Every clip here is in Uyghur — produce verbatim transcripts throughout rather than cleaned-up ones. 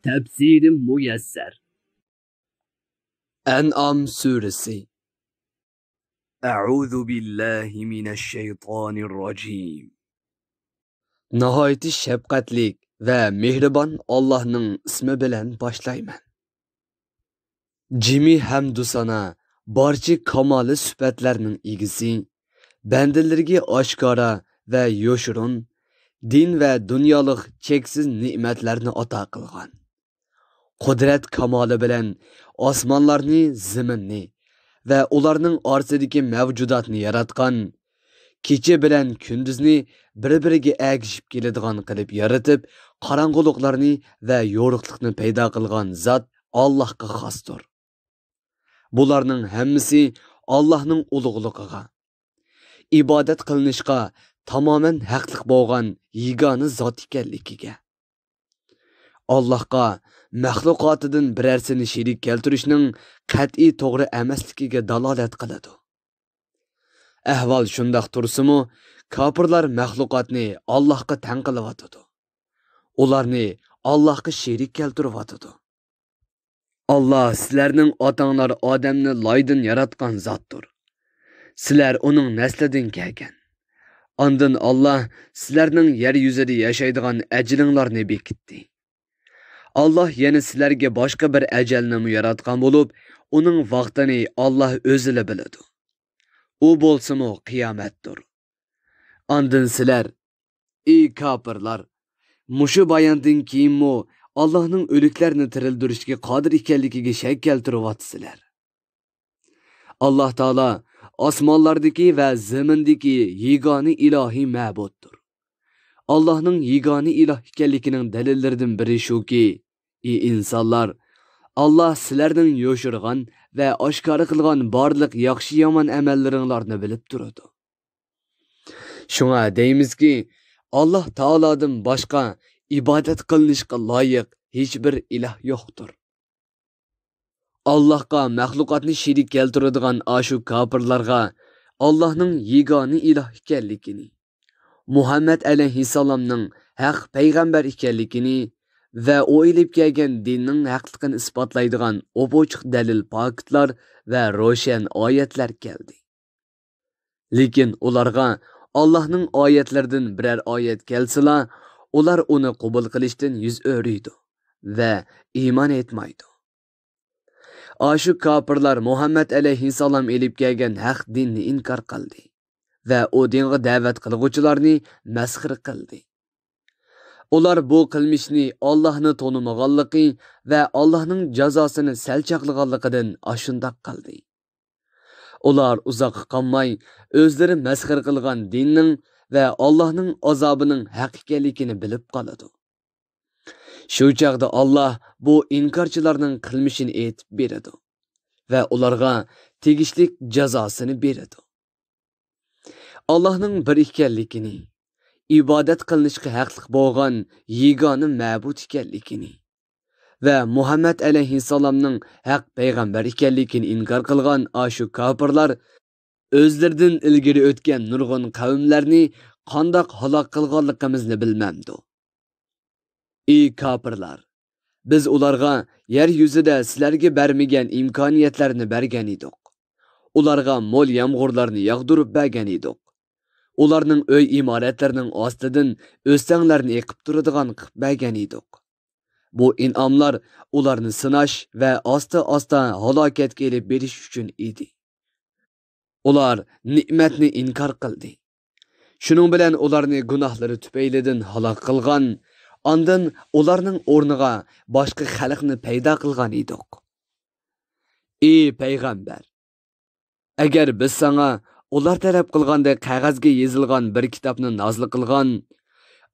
تەپسىرى مۇيەسسەر. ئەنئام سۈرىسى. أعوذ بالله من الشيطان الرجيم. ناھايىتى شەپقەتلىك ۋە مېھرىبان ئاللاھنىڭ ئىسمى بىلەن باشلايمەن. جىمى ھەمدۇسانا، بارچە كامالى سۈپەتلەرنىڭ ئىگىسى، بەندىلىرىگە ئاشكارا ۋە يوشۇرۇن دىن ۋە دۇنيالىق چەكسىز نېمەتلەرنى ئاتا قىلغان. قۇدرەت كامالى بىلەن ئاسمانلارنى، زېمىننى ۋە ئۇلارنىڭ ئارىسىدىكى مەۋجۇداتنى ياراتقان، كېچە بىلەن كۈندۈزنى بىر-بىرىگە ئەگىشىپ كېلىدىغان قىلىپ يارىتىپ، قاراڭغۇلۇقلارنى ۋە يورۇقلۇقنى پەيدا قىلغان زات ئاللاھقا خاستۇر. بۇلارنىڭ ھەممىسى ئاللاھنىڭ ئۇلۇغلۇقىغا، ئىبادەت قىلىنىشقا تامامەن ھەقلىق بولغان يېگانە زات ئىكەنلىكىگە، ئاللاھقا مەخلۇقاتىدىن بىرەرسىنى شېرىك كەلتۈرۈشنىڭ قەتئىي توغرا ئەمەسلىكىگە دالالەت قىلىدۇ. ئەھۋال شۇنداق تۇرسىمۇ، كاپىرلار مەخلۇقاتنى ئاللاھقا تەڭ قىلىۋاتىدۇ. ئۇلارنى ئاللاھقا شېرىك كەلتۈرۈۋاتىدۇ. ئاللاھ سىلەرنىڭ ئاتاڭلار ئادەمنى لايدىن ياراتقان زاتتۇر. سىلەر ئۇنىڭ نەسلىدىن كەلگەن. ئاندىن ئاللاھ سىلەرنىڭ يەر يۈزىدە ياشايدىغان ئەجىلىڭلارنى بېكىتتى. ئاللاھ يەنە سىلەرگە باشقا بىر ئەجەلنىمۇ ياراتقان بولۇپ، ئۇنىڭ ۋاقتىنى ئاللاھ ئۆزىلا بىلىدۇ. ئۇ بولسىمۇ قىيامەتتۇر. ئاندىن سىلەر، ئى كاپىرلار، مۇشۇ باياندىن كېيىنمۇ ئاللاھنىڭ ئۆلۈكلەرنى تىرىلدۈرۈشكە قادىر ئىكەنلىكىگە شەك كەلتۈرۈۋاتىسىلەر. ئاللاھ تائالا ئاسمانلاردىكى ۋە زېمىندىكى يېگانە ئىلاھىي مەبۇدتۇر. ئاللاھنىڭ يېگانە ئىلاھ ئىكەنلىكىنىڭ دەلىللىرىدىن بىرى شۇكى، ئى ئىنسانلار، ئاللاھ سىلەرنىڭ يوشۇرغان ۋە ئاشكارا قىلغان بارلىق ياخشى-يامان ئەمەللىرىڭلارنى بىلىپ تۇرىدۇ. شۇڭا دەيمىزكى، ئاللاھ تائالادىن باشقا ئىبادەت قىلىنىشقا لايىق ھېچبىر ئىلاھ يوقتۇر. ئاللاھقا مەخلۇقاتنى شېرىك كەلتۈرىدىغان ئاشۇ كاپىرلارغا ئاللاھنىڭ يېگانە ئىلاھ ئىكەنلىكىنى، مۇھەممەد ئەلەيھىسسالامنىڭ ھەق پەيغەمبەر ئىكەنلىكىنى ۋە ئۇ ئېلىپ كەلگەن دىننىڭ ھەقلىقىنى ئىسپاتلايدىغان ئوپئوچۇق دەلىل پاكىتلار ۋە روشەن ئايەتلەر كەلدى. لېكىن ئۇلارغا ئاللاھنىڭ ئايەتلىرىدىن بىرەر ئايەت كەلسىلا، ئۇلار ئۇنى قوبۇل قىلىشتىن يۈز ئۆرۈيدۇ ۋە ئىمان ئېيتمايدۇ. ئاشۇ كاپىرلار مۇھەممەد ئەلەيھىسسالام ئېلىپ كەلگەن ھەق دىننى ئىنكار قىلدى ۋە ئۇ دىنغا دەۋەت قىلغۇچىلارنى مەسخىرە قىلدى. ئۇلار بۇ قىلمىشنى ئاللاھنى تونۇمىغانلىقى ۋە ئاللاھنىڭ جازاسىنى سەل چاغلىغانلىقىدىن ئاشۇنداق قىلدى. ئۇلار ئۇزاققا قالماي ئۆزلىرى مەسخىرە قىلغان دىننىڭ ۋە ئاللاھنىڭ ئازابىنىڭ ھەق ئىكەنلىكىنى بىلىپ قالىدۇ. شۇ چاغدا ئاللاھ بۇ ئىنكارچىلارنىڭ قىلمىشىنى ئېيتىپ بېرىدۇ ۋە ئۇلارغا تېگىشلىك جازاسىنى بېرىدۇ. ئاللاھنىڭ بىر ئىكەنلىكىنى، ئىبادەت قىلىنىشقا ھەقلىق بولغان يېگانە مەبۇد ئىكەنلىكىنى ۋە مۇھەممەد ئەلەيھىسسالامنىڭ ھەق پەيغەمبەر ئىكەنلىكىنى ئىنكار قىلغان ئاشۇ كاپىرلار ئۆزلىرىدىن ئىلگىرى ئۆتكەن نۇرغۇن قەۋملەرنى قانداق ھالاك قىلغانلىقىمىزنى بىلمەمدۇ؟ ئى كاپىرلار! بىز ئۇلارغا يەر يۈزىدە سىلەرگە بەرمىگەن ئىمكانىيەتلەرنى بەرگەن ئىدۇق. ئۇلارغا مول يامغۇرلارنى ياغدۇرۇپ بەرگەن ئىدۇق. ئۇلارنىڭ ئۆي ئىمارەتلىرىنىڭ ئاستىدىن ئۆستەڭلەرنى ئېقىپ تۇرىدىغان قىلىپ بەرگەن ئىدۇق. بۇ ئىنئاملار ئۇلارنى سىناش ۋە ئاستا-ئاستا ھالاكەتكە ئېلىپ بېرىش ئۈچۈن ئىدى. ئۇلار نېمەتنى ئىنكار قىلدى. شۇنىڭ بىلەن ئۇلارنى گۇناھلىرى تۈپەيلىدىن ھالاك قىلغان، ئاندىن ئۇلارنىڭ ئورنىغا باشقا خەلقنى پەيدا قىلغان ئىدۇق. ئى پەيغەمبەر! ئەگەر بىز ساڭا ئۇلار تەلەپ قىلغاندەك قەغەزگە يېزىلغان بىر كىتابنى نازىل قىلغان،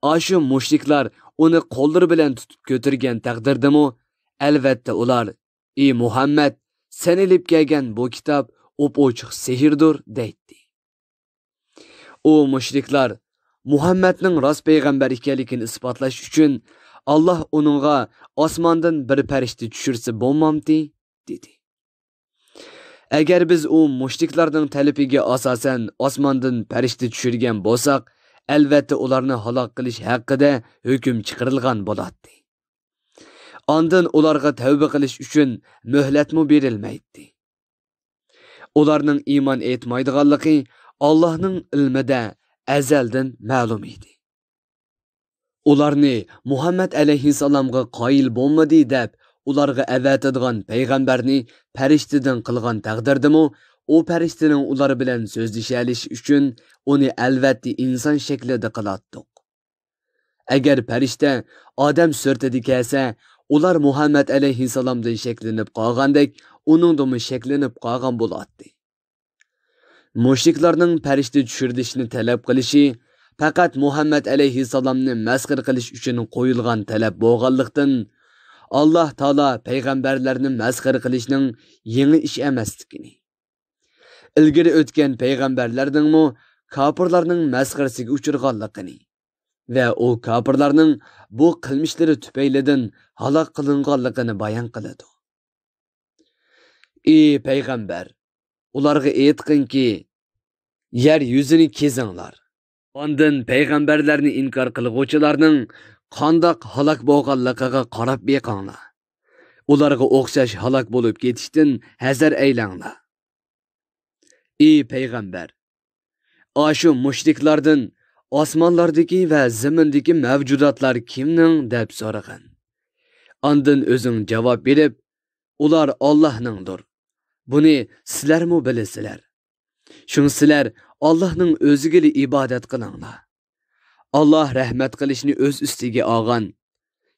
ئاشۇ مۇشرىكلار ئۇنى قوللىرى بىلەن تۇتۇپ كۆتۈرگەن تەقدىردىمۇ، ئەلۋەتتە ئۇلار، ئى مۇھەممەد، سەن ئېلىپ كەلگەن بۇ كىتاب ئوپئوچۇق سېھىردۇر، دەيتتى. ئۇ مۇشرىكلار مۇھەممەدنىڭ راست پەيغەمبەر ئىكەنلىكىنى ئىسپاتلاش ئۈچۈن، ئاللاھ ئۇنىڭغا ئاسماندىن بىر پەرىشتە چۈشۈرسە بولمامتى؟ دېدى. ئەگەر بىز ئۇ مۇشرىكلارنىڭ تەلىپىگە ئاساسەن ئاسماندىن پەرىشتە چۈشۈرگەن بولساق، ئەلۋەتتە ئۇلارنى ھالاك قىلىش ھەققىدە ھۆكۈم چىقىرىلغان بولاتتى. ئاندىن ئۇلارغا تەۋبە قىلىش ئۈچۈن مۆھلەتمۇ بېرىلمەيتتى. ئۇلارنىڭ ئىمان ئېيتمايدىغانلىقى ئاللاھنىڭ ئىلمىدە ئەزەلدىن مەلۇم ئىدى. ئۇلارنى مۇھەممەد ئەلەيھىسسالامغا قايىل بولمىدى دەپ، ئۇلارغا ئەۋەتىدىغان پەيغەمبەرنى پەرىشتىدىن قىلغان تەقدىردىمۇ، ئۇ پەرىشتىنىڭ ئۇلار بىلەن سۆزلىشەلىشى ئۈچۈن ئۇنى ئەلۋەتتە ئىنسان شەكلىدە قىلاتتۇق. ئەگەر پەرىشتە ئادەم سۈرىتىدە كەلسە، ئۇلار مۇھەممەد ئەلەيھىسسالامدىن شەكلىنىپ قالغاندەك، ئۇنىڭدىنمۇ شەكلىنىپ قالغان بولاتتى. مۇشرىكلارنىڭ پەرىشتە چۈشۈرۈلۈشىنى تەلەپ قىلىشى پەقەت مۇھەممەد ئەلەيھىسسالامنى مەسخىرە قىلىش ئۈچۈن قويۇلغان تەلەپ بولغانلىقتىن، ئاللاھ تائالا پەيغەمبەرلەرنى مەسخىرە قىلىشنىڭ يېڭى ئىش ئەمەسلىكىنى، ئىلگىرى ئۆتكەن پەيغەمبەرلەرنىڭمۇ كاپىرلارنىڭ مەسخىرىسىگە ئۇچرىغانلىقىنى ۋە ئۇ كاپىرلارنىڭ بۇ قىلمىشلىرى تۈپەيلىدىن ھالاك قىلىنغانلىقىنى بايان قىلىدۇ. ئى پەيغەمبەر، ئۇلارغا ئېيتقىنكى، يەر يۈزىنى كېزىڭلار. ئاندىن پەيغەمبەرلەرنى ئىنكار قىلغۇچىلارنىڭ قانداق ھالاك بولغانلىقىغا قاراپ بېقىڭلار. ئۇلارغا ئوخشاش ھالاك بولۇپ كېتىشتىن ھەزەر ئەيلەڭلار. ئى پەيغەمبەر، ئاشۇ مۇشرىكلاردىن ئاسمانلاردىكى ۋە زېمىندىكى مەۋجۇداتلار كىمنىڭ دەپ سورىغىن. ئاندىن ئۆزۈڭ جاۋاب بېرىپ، ئۇلار ئاللاھنىڭدۇر. بۇنى سىلەرمۇ بىلىسىلەر. شۇڭا سىلەر ئاللاھنىڭ ئۆزىگىلا ئىبادەت قىلىڭلار. ئاللاھ رەھمەت قىلىشنى ئۆز ئۈستىگە ئالغان.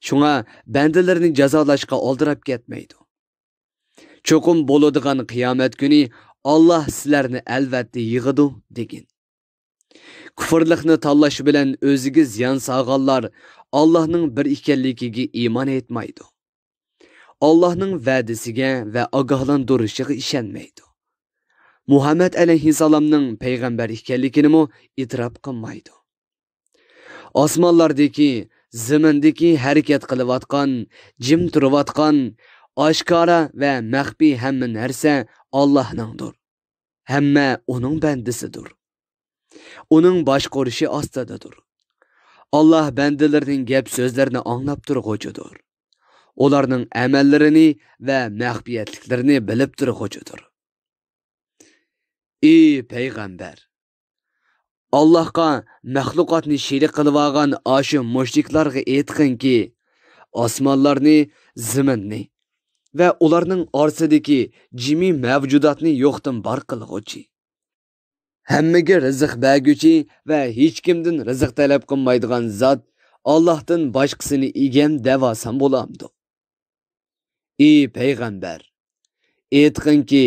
شۇڭا بەندىلىرىنى جازالاشقا ئالدىراپ كەتمەيدۇ. چوقۇم بولىدىغان قىيامەت كۈنى ئاللاھ سىلەرنى ئەلۋەتتە يىغىدۇ، دېگىن. كۇفرلۇقنى تاللاش بىلەن ئۆزىگە زىيان سالغانلار ئاللاھنىڭ بىر ئىكەنلىكىگە ئىمان ئېيتمايدۇ. ئاللاھنىڭ ۋەدىسىگە ۋە ئاگاھلاندۇرۇشىغا ئىشەنمەيدۇ. مۇھەممەد ئەلەيھىسسالامنىڭ پەيغەمبەر ئىكەنلىكىنىمۇ ئېتىراپ قىلمايدۇ. ئاسمانلاردىكى، زېمىندىكى ھەرىكەت قىلىۋاتقان، جىم تۇرۇۋاتقان، ئاشكارا ۋە مەخپىي ھەممە نەرسە ئاللاھنىڭدۇر. ھەممە ئۇنىڭ بەندىسىدۇر. ئۇنىڭ باشقۇرۇشى ئاستىدىدۇر. ئاللاھ بەندىلىرىنىڭ گەپ سۆزلىرىنى ئاڭلاپ تۇرغۇچىدۇر. ئۇلارنىڭ ئەمەللىرىنى ۋە مەخپىيەتلىكلىرىنى بىلىپ تۇرغۇچىدۇر. ئى پەيغەمبەر! ئاللاھقا مەخلۇقاتنى شېرىك قىلىۋالغان ئاشۇ مۇشرىكلارغا ئېيتقىنكى، ئاسمانلارنى، زېمىننى ۋە ئۇلارنىڭ ئارىسىدىكى جىمى مەۋجۇداتنى يوقتىن بار قىلغۇچى، ھەممىگە رىزىق بەرگۈچى ۋە ھېچكىمدىن رىزىق تەلەپ قىلمايدىغان زات ئاللاھتىن باشقىسىنى ئىگەم دەۋالسام بولامدۇ؟ ئى پەيغەمبەر! ئېيتقىنكى،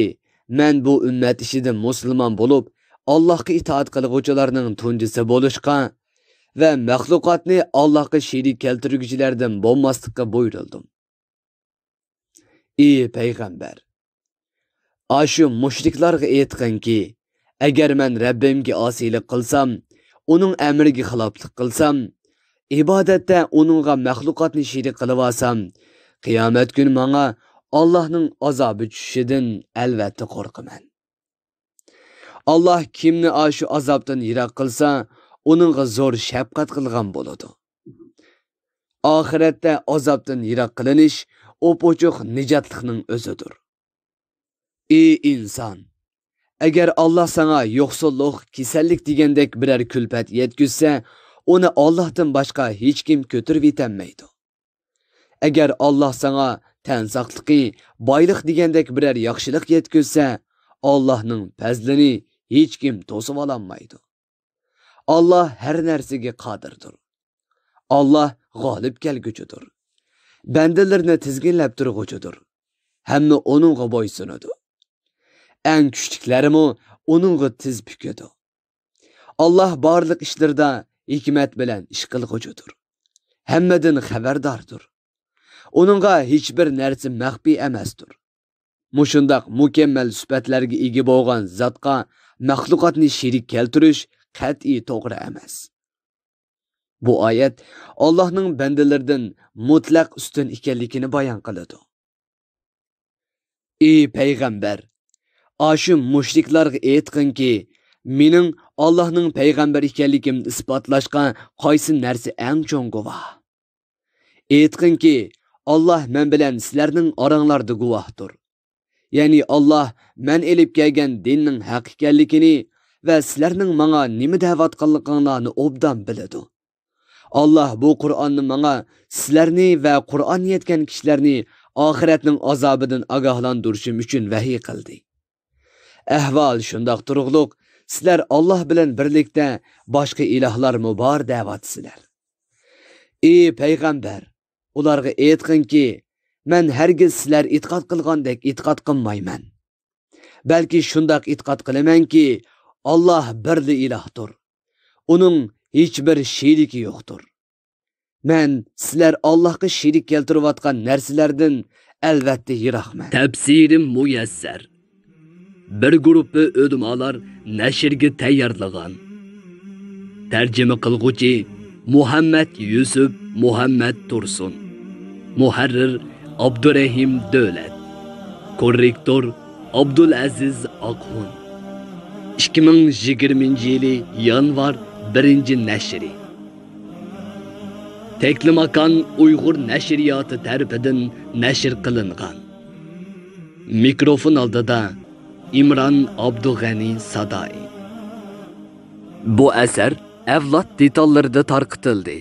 مەن بۇ ئۈممەت ئىچىدە مۇسۇلمان بولۇپ، ئاللاھقا ئىتائەت قىلغۇچىلارنىڭ تۇنجىسى بولۇشقا ۋە مەخلۇقاتنى ئاللاھقا شېرىك كەلتۈرگۈچىلەردىن بولماسلىققا بۇيرۇلدۇم. ئى پەيغەمبەر! ئاشۇ مۇشرىكلارغا ئېيتقىنكى، ئەگەر مەن رەببىمگە ئاسىيلىق قىلسام، ئۇنىڭ ئەمرىگە خىلاپلىق قىلسام، ئىبادەتتە ئۇنىڭغا مەخلۇقاتنى شېرىك قىلىۋالسام، قىيامەت كۈنى ماڭا ئاللاھنىڭ ئازابى چۈشۈشىدىن ئەلۋەتتە قورقىمەن. ئاللاھ كىمنى ئاشۇ ئازابتىن يىراق قىلسا، ئۇنىڭغا زور شەپقەت قىلغان بولىدۇ. ئاخىرەتتە ئازابتىن يىراق قىلىنىش ئوپئوچۇق نىجاتلىقنىڭ ئۆزىدۇر. ئى ئىنسان! ئەگەر ئاللاھ ساڭا يوقسۇللۇق، كېسەللىك دېگەندەك بىرەر كۈلپەت يەتكۈزسە، ئۇنى ئاللاھتىن باشقا ھېچكىم كۆتۈرۈۋېتەلمەيدۇ. ئەگەر ئاللاھ ساڭا تەن ساقلىقى، بايلىق دېگەندەك بىرەر ياخشىلىق يەتكۈزسە، ئاللاھنىڭ پەزلىنى ھېچكىم توسۇۋالالمايدۇ. ئاللاھ ھەر نەرسىگە قادىردۇر. ئاللاھ غالىب كەلگۈچىدۇر. بەندىلىرىنى تىزگىنلەپ تۇرغۇچىدۇر. ھەممە ئۇنىڭغا بويسۇنىدۇ. ئەڭ كۈچلۈكلەرمۇ ئۇنىڭغا تىز پۈكىدۇ. ئاللاھ بارلىق ئىشلىرىدا ھېكمەت بىلەن ئىش قىلغۇچىدۇر. ھەممىدىن خەۋەرداردۇر. ئۇنىڭغا ھېچبىر نەرسە مەخپىي ئەمەستۇر. مۇشۇنداق مۇكەممەل سۈپەتلەرگە ئىگە بولغان زاتقا مەخلۇقاتنى شېرىك كەلتۈرۈش قەتئىي توغرا ئەمەس. بۇ ئايەت ئاللاھنىڭ بەندىلىرىدىن مۇتلەق ئۈستۈن ئىكەنلىكىنى بايان قىلىدۇ. ئى پەيغەمبەر! ئاشۇ مۇشرىكلارغا ئېيتقىنكى، مېنىڭ ئاللاھنىڭ پەيغەمبىرى ئىكەنلىكىمنى ئىسپاتلاشقا قايسى نەرسە ئەڭ چوڭ گۇۋاھ؟ ئېيتقىنكى، ئاللاھ مەن بىلەن سىلەرنىڭ ئاراڭلاردا گۇۋاھتۇر. يەنى ئاللاھ مەن ئېلىپ كەلگەن دىننىڭ ھەق ئىكەنلىكىنى ۋە سىلەرنىڭ ماڭا نېمە دەۋاتقانلىقىڭلارنى ئوبدان بىلىدۇ. ئاللاھ بۇ قۇرئاننى ماڭا سىلەرنى ۋە قۇرئان يەتكەن كىشىلەرنى ئاخىرەتنىڭ ئازابىدىن ئاگاھلاندۇرۇشۇم ئۈچۈن ۋەھىي قىلدى. ئەھۋال شۇنداق تۇرۇقلۇق، سىلەر ئاللاھ بىلەن بىرلىكتە باشقا ئىلاھلارمۇ بار دەۋاتىسىلەر. ئى پەيغەمبەر، ئۇلارغا ئېيتقىنكى، مەن ھەرگىز سىلەر ئېتىقاد قىلغاندەك ئېتىقاد قىلمايمەن. بەلكى شۇنداق ئېتىقاد قىلىمەنكى، ئاللاھ بىرلا ئىلاھتۇر. ئۇنىڭ ھېچبىر شېرىكى يوقتۇر. مەن سىلەر ئاللاھقا شېرىك كەلتۈرۈۋاتقان نەرسىلەردىن ئەلۋەتتە يىراقمەن. تەپسىرى مۇيەسسەر. بىر گۇرۇپپا ئۆلىمالار نەشرگە تەييارلىغان. تەرجىمە قىلغۇچى مۇھەممەد يۈسۈپ مۇھەممەد تۇرسۇن. مۇھەررىر ئابدۇرېھىم دۆلەت. كوررېكتور ئابدۇلئەزىز ئاقھۇن. ئىككى مىڭ يىگىرمىنچى يىلى يانۋار بىرىنچى نەشرى. تەكلىماكان ئۇيغۇر نەشرىياتى تەرىپىدىن نەشر قىلىنغان. مىكروفون ئالدىدا ئىمران ئابدۇغەنى سادائى. بۇ ئەسەر ئەۋلاد دېتاللىرىدا تارقىتىلدى.